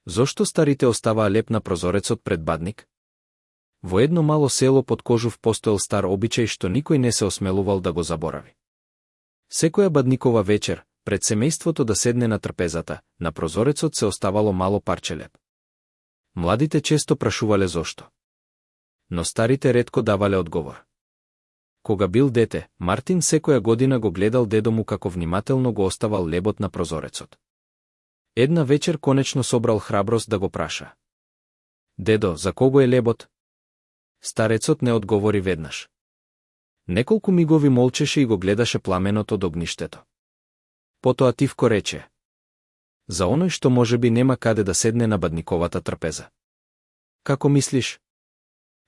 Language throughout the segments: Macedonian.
Зошто старите оставаа леп на прозорецот пред бадник? Во едно мало село под Кожув постоел стар обичај што никој не се осмелувал да го заборави. Секоја бадникова вечер, пред семејството да седне на трпезата, на прозорецот се оставало мало парче леп. Младите често прашувале зошто. Но старите ретко давале одговор. Кога бил дете, Мартин секоја година го гледал дедо му како внимателно го оставал лебот на прозорецот. Една вечер конечно собрал храброст да го праша. Дедо, за кого е лебот? Старецот не одговори веднаш. Неколку мигови молчеше и го гледаше пламенот од огништето. Потоа тивко рече. За оној што можеби нема каде да седне на бадниковата трпеза. Како мислиш?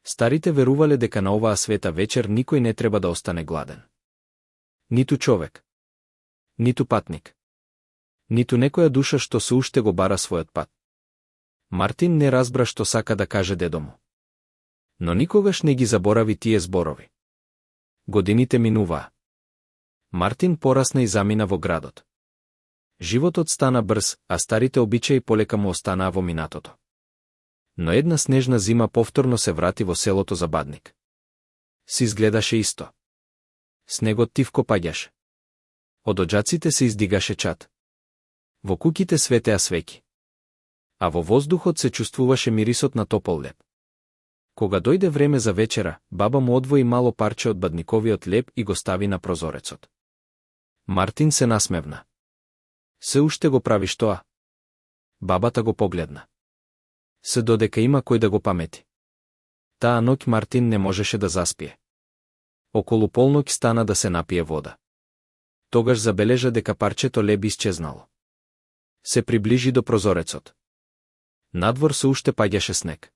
Старите верувале дека на оваа света вечер никој не треба да остане гладен. Ниту човек. Ниту патник. Ниту некоја душа што се уште го бара својот пат. Мартин не разбра што сака да каже дедо му. Но никогаш не ги заборави тие зборови. Годините минуваа. Мартин порасна и замина во градот. Животот стана брз, а старите обичаи полека му останаа во минатото. Но една снежна зима повторно се врати во селото за бадник. Си изгледаше исто. Снегот тивко паѓаше. Од оџаците се издигаше чад. Во куќите светеа свеќи. А во воздухот се чувствуваше мирисот на топол леб. Кога дојде време за вечера, баба му одвои мало парче од бадниковиот леб и го стави на прозорецот. Мартин се насмевна. Се уште го правиш тоа? Бабата го погледна. Се додека има кој да го памети. Таа ноќ Мартин не можеше да заспие. Околу полноќ стана да се напие вода. Тогаш забележа дека парчето леб исчезнало. Се приближи до прозорецот. Надвор се уште паѓаше снег.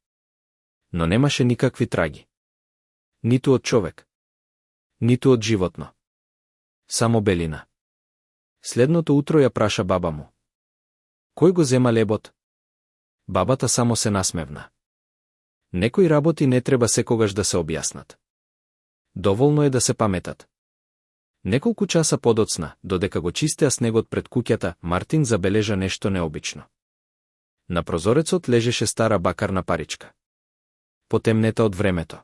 Но немаше никакви траги. Ниту од човек. Ниту од животно. Само белина. Следното утро ја праша баба му. Кој го зема лебот? Бабата само се насмевна. Некои работи не треба секогаш да се објаснат. Доволно е да се паметат. Неколку часа подоцна, додека го чистеа снегот пред куќата, Мартин забележа нешто необично. На прозорецот лежеше стара бакарна паричка. Потемнета од времето.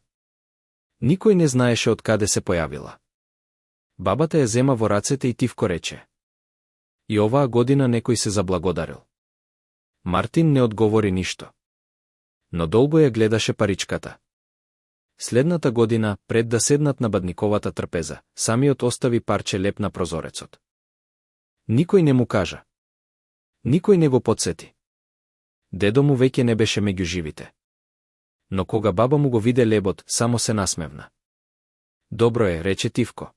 Никој не знаеше од каде се појавила. Бабата ја зема во рацете и тивко рече. И оваа година некој се заблагодарил. Мартин не одговори ништо. Но долго ја гледаше паричката. Следната година, пред да седнат на бадниковата трпеза, самиот остави парче леб на прозорецот. Никој не му кажа. Никој не го потсети. Дедо му веќе не беше меѓу живите. Но кога баба му го виде лебот, само се насмевна. Добро е, рече тивко.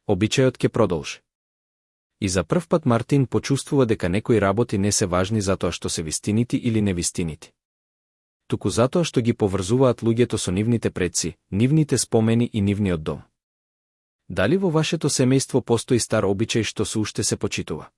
Обичајот ќе продолжи. И за прв пат Мартин почувствува дека некои работи не се важни затоа што се вистинити или невистинити. Туку затоа што ги поврзуваат луѓето со нивните предци, нивните спомени и нивниот дом. Дали во вашето семејство постои стар обичај што се уште се почитува?